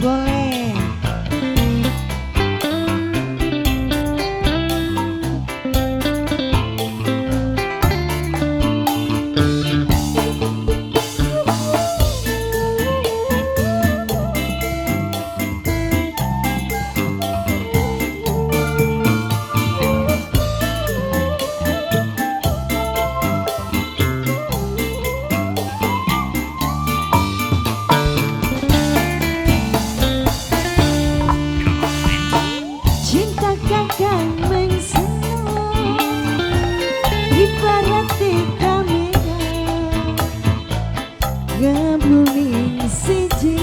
Boleh. Cinta kakang mengsenang ibarat kamera ngebluning siji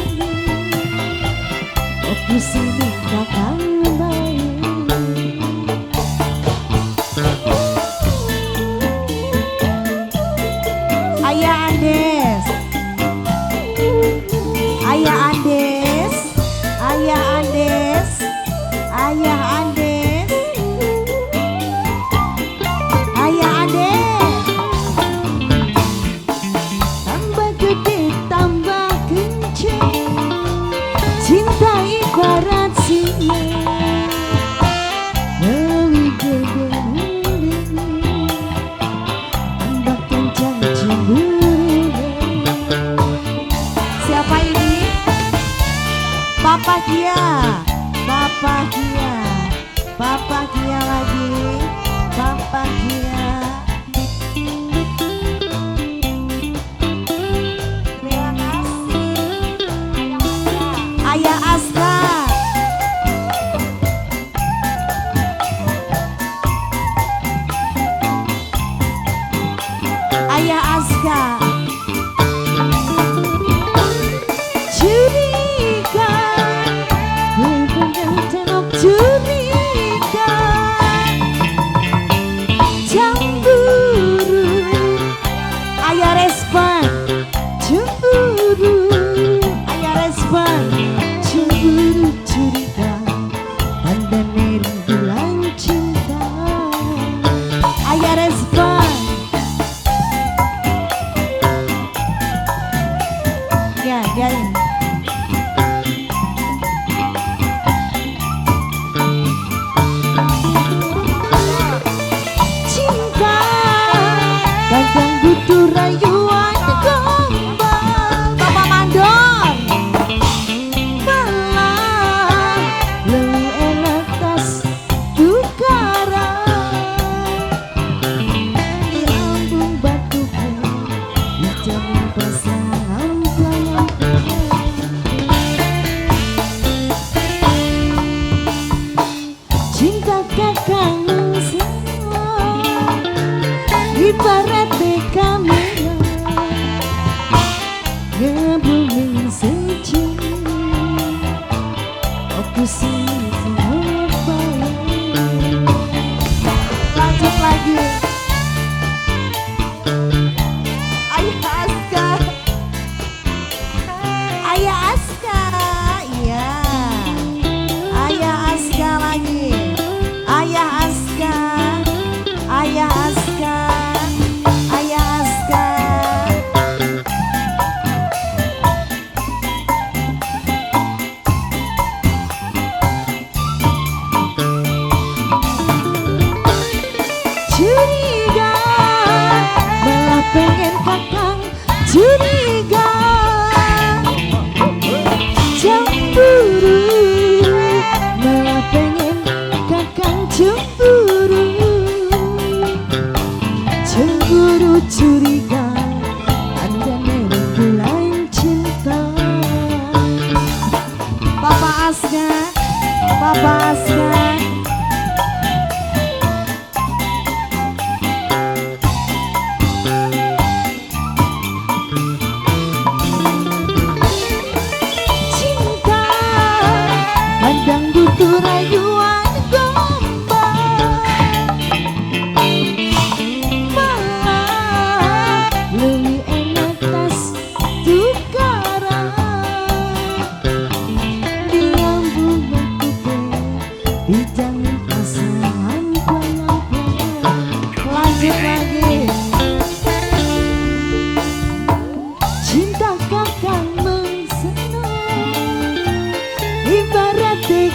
fokus ini kakang baik. Ayah Andes, Ayah Andes, Ayah Andes, Ayah Andes, Ayah Andes. Tambah gede tambah kenceng, cinta ibarat singa. Lebih gede tambah kencang cemburu. Siapa ini? Papa Gia, Papa Gia, Papa Gia lagi, Papa Gia. Terima kasih. Ayah Aska. Ayah Aska. Curiga, curiga, cemburu. Ayah respon, cemburu. Ayah respon, cemburu curiga, tanda bulan cinta. Ayah respon. Ya, biarin. Cinta kadang butuh rayuan gombal. Bapak Mandor malah lebih enak tas tukaran. Di ambung batuku dijamin pasangan pelan.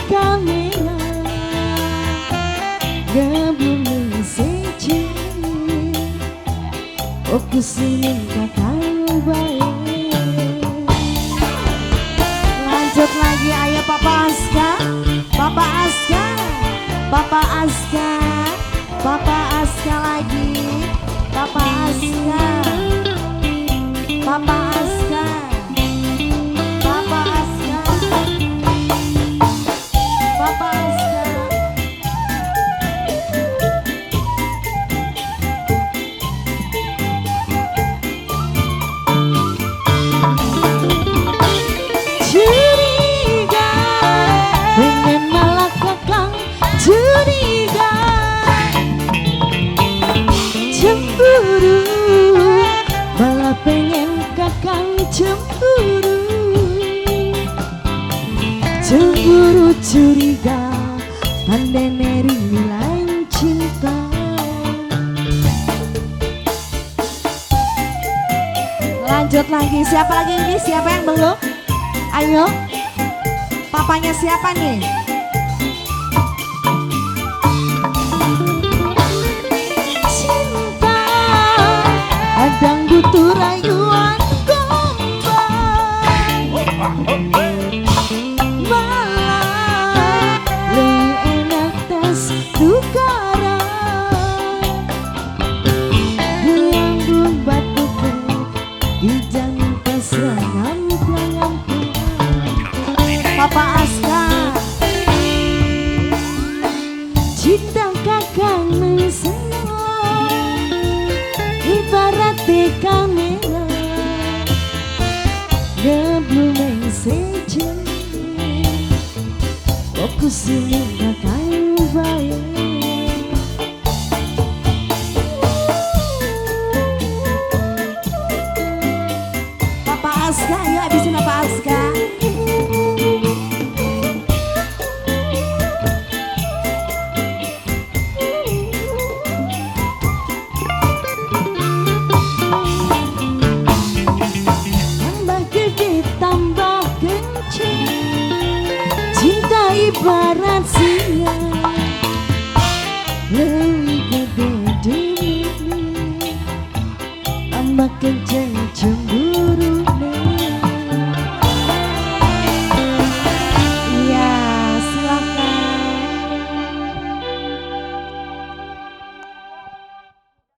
kamera ngebumi seje aku sini kakang bae. Lanjut lagi, ayo Papa Aska, Papa Aska, Papa Aska, Papa Aska lagi, Papa Aska, Papa Aska, Papa Aska, Papa Aska. Curiga, pengen malah kakang curiga, cemburu, malah pengen kakang cemburu, cemburu curiga, tandene rindu cinta. Lanjut lagi, siapa lagi ini? Siapa yang belum? Ayo, papanya siapa nih? Cinta, adang butuh rayuan gombal, malah lebih enak tas tukaran, lambung batu dijamin tas ngamplang-ngamplang. Papa Aska, cinta kakang nang ibarat kamera ngeblumeng sejen aku sini kakang bae. Papa Aska, ayo abisin Papa Aska. Cinta ibarat singa lebih gede demi tambah kenceng cemburu.